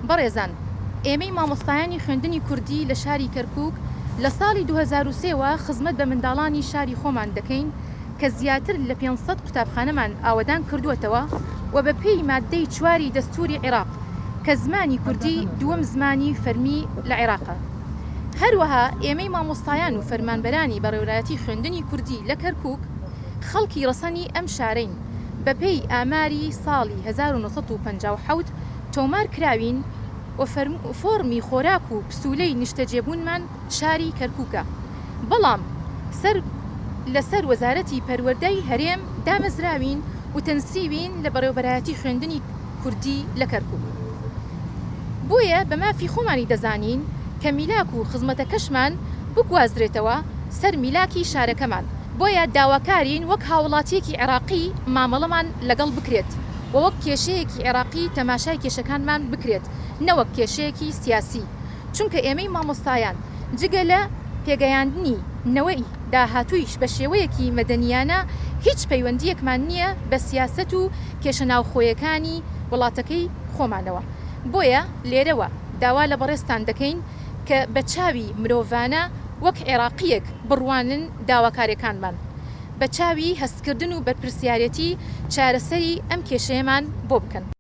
بەڕێزان ئێمەی مامۆستایانی خوێندنی کوردی لە شاری کەرکوک لە ساڵی 2003 وە خزمەت بە منداڵانی شاری خۆمان دەکەین کە زیاتر لە 500 قوتابخانەمان ئاوەدان کردووەتەوە و بە پێی ماددەی چواری دەستووری عیراق کە زمانی کوردی دووەم زمانی فەرمی لە عیراقە. هەروەها ئێمەی مامۆستایان و فەرمانبەرانی بەڕێوەرایەتی خوێندنی کوردی لە کەرکوک خەڵکی ڕەسەنی ئەم شارەین بە پێی ئاماری ساڵی 1957 تۆمار کراوین و فۆڕمی خۆراک و پسوولەی نیشتەجێبوونمان شاری کەرکوکە بەڵام سەر لەسەر وەزارەتی پەروەردەی هەرێم دامەزراوین و تەنسیبین لە بەڕێوەبەرایەتی خوێندنی کوردی لە کەرکوک بۆیە بە مافی خۆمانی دەزانین کە میلاک و خزمەتەکەشمان بگوازرێتەوە سەر میلاکی شارەکەمان بۆیە داواکارین وەک هاوڵاتیەکی عێراقی مامەڵەمان لەگەڵ بکرێت و وەک کێشەیەکی عێراقی تەماشای کێشەکانمان بکرێت نەوەک کێشەیەکی سیاسی چونکە ئێمەی مامۆستایان جگە لە پێگەیاندنی نەوەی داهاتوویش بە شێوەیەکی مەدەنییانە هیچ پەیوەندییەکمان نییە بە سیاسەت و کێشە ناوخۆیەکانی وڵاتەکەی خۆمانەوە بۆیە لێرەوە داوا لە بەڕێزتان دەکەین کە بە چاوی مرۆڤانە وەک عێراقییەک بڕوانن داواکاریەکانمان بە چاوی هەستکردن و بەرپرسیارێتی چارەسەری ئەم کێشەیەمان بۆ بکەن.